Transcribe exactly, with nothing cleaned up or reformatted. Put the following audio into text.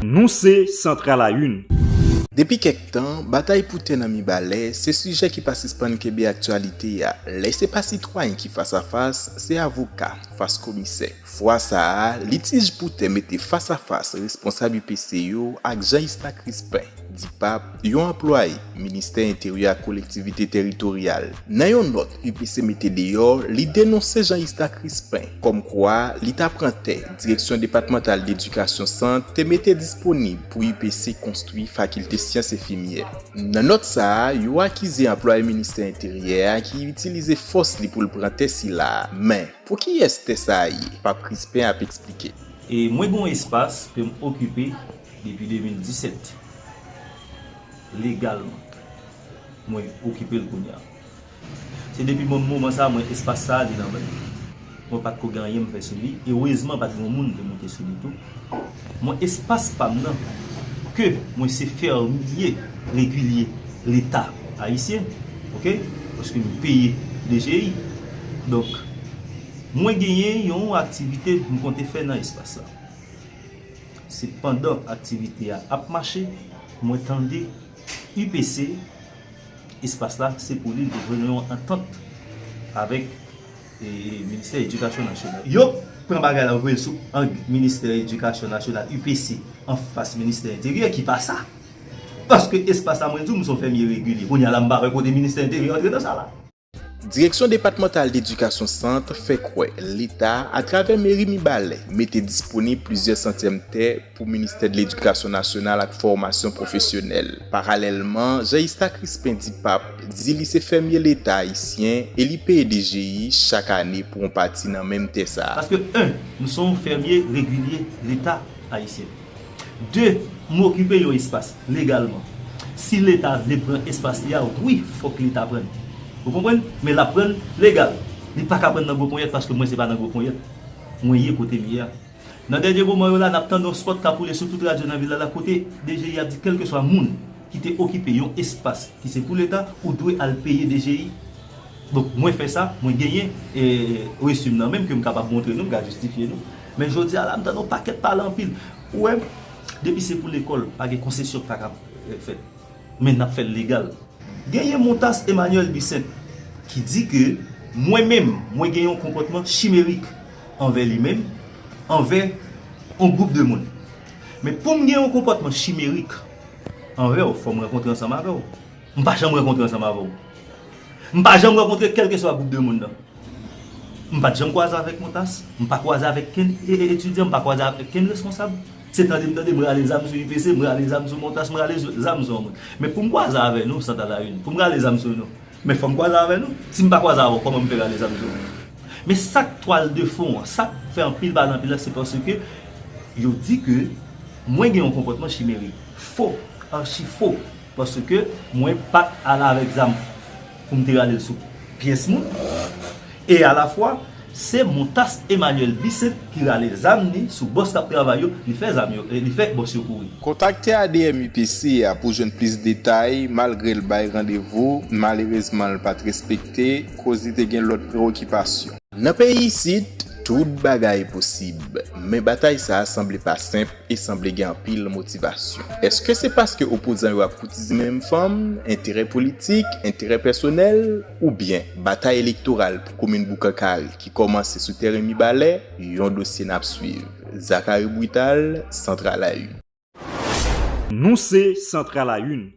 Nou se Santral a Youn. Depi kèk tan, batay pou tè nan Mibalè se sijè ki pa sispann kenbe aktyalite a. Lè se pa sitwayen ki fas a fas, se avoka, fas komisè. Fwa sa a, litij pou tè mete fas a fas responsab U P C yo ak Jean Ista Crispin, Dipap, yon anplwaye Ministè Enteryè ak Kolektivite Teritoryal. Nan yon nòt U P C mete deyò, li denonse Jean Ista Crispin kòmkwa li ta pran tè Direksyon Depatmantal Ledikasyon Sant te mete disponib pou U P C konstwi Fakilte Syans Enfimyè. Nan nòt sa a, yo akize anplwaye Ministè Enteryè a ki itilize fòs li pou l pran tè sila a. Men, pou kiyès tè sa a ye? Pap Crispin ap eksplike. E mwen gen yon espas ke m okipe depi de mil disèt, legalman. Mwen okipe l kounye a. Se depi moman sa a, mwen, espas sa a, li nan men m. Mwen pa t ko gen anyen m fè sou li. Erezman, pa t gen yon moun m te monte sou li tou. Mwen, espas pa m nan, ke mwen se fèmye regilye Leta ayisyen, oke? Paske m peye D G I. Donk, mwen genyen yon aktivite m konte fè nan espas la. Se pandan aktivite a ap mache, mwen tande U P C, espas la, se pou li, li te jwenn yon antant avèk e, Ministè Edikasyon Nasyonal. Yo pran bagay la, voye l sou ang Ministè Edikasyon Nasyonal, U P C, anfas Ministè Enteryè, ki pa sa. Paske espas la, mwen di w, m se yon fèmye regilye. Kounye a la, m pa wè kote Ministè Enteryè antre nan sa la. Direksyon Depatmantal Ledikasyon Sant fè kwè Leta, atravè Meri Mibalè, mete disponib plizyè santyèm tè pou Ministè de Ledikasyon Nasyonal ak Fòmasyon Pwofesyonèl. Paralèlman, Jean Ista Crispin Dipap di li se fèmye Leta ayisyen e li peye D G I chak ane pou yon pati nan menm tè sa a. Paske, en, m se yon fèmye regilye Leta ayisyen. De, m okipe yon espas legalman. Si Leta vle pran espas li a, wi, fòk Leta pran l. Ou konprann? Men l ap pran l legal. Li pa ka pran l nan gwo ponyèt paske mwen se pa nan gwo ponyèt mwen ye kote m ye a. Nan dènye moman yo la, n ap tande yon spòt k ap woule sou tout radyo nan vil la, la kote D G I ap di kèlkeswa moun ki te okipe yon espas ki se pou Leta, ou dwe al peye D G I. Donk, mwen fè sa, mwen genyen e, resi m nan men m ke m kapab montre nou, m ka jistifye nou. Men jodi a la, m tande yon pakèt pale anpil. Ou wè, depi se pou lekòl, pa gen konsesyon ki pa ka e, fèt. Men n ap fè l legal. Genyen Montas Emmanuel Bissainthe ki di ke mwen menm, mwen gen yon konpòtman chimerik anvè li menm, anvè yon gwoup de moun. Men pou m gen yon konpòtman chimerik anvè w, fò m rankontre ansanm avè w. M pa janm rankontre ansanm avè w. M pa janm rankontre kèlkeswa gwoup de moun nan. M pa t janm kwaze avèk Montas, m pa kwaze avèk kenn e, e, etidyan, m pa kwaze avèk kenn responsab. Se tande m tande, m rale zam sou U P C, m rale zam sou Montas, m rale z-, zam sou yon moun. Men pou m kwaze avè nou, Santral a Youn, pou m rale zam sou nou, men fò m kwaze avè nou. Si m pa kwaze avè w, kòman m fè rale zam sou ou? Men sa k twal de fon an, sa k fè anpil pale anpil la, se paske yo di ke mwen gen yon konpòtman chimerik. Fo, achi fo. Paske mwen pa t al avèk zam pou m te rale l sou pyès moun. E alafwa, se Montas Emmanuel Bissainthe ki rale zam li sou bòs k ap travay yo, li fè zam yo, e li fè bòs yo kouri. Kontakte A D M U P C a pou jwenn plis detay, malgre l bay randevou, malerezman l pa t respekte, koz li te gen lòt preokipasyon. Nan peyi isit, tout bagay posib, men batay sa a sanble pa senp e sanble gen anpil motivasyon. Èske se paske opozan yo ap koutize menm fanm, enterè politik, enterè pèsonèl, oubyen batay elektoral pou komin Boukan Kare ki kòmanse sou teren Mibalè, yon dosye n ap swiv. Zachary Brutal, Santral a Youn. Nou se Santral a Youn.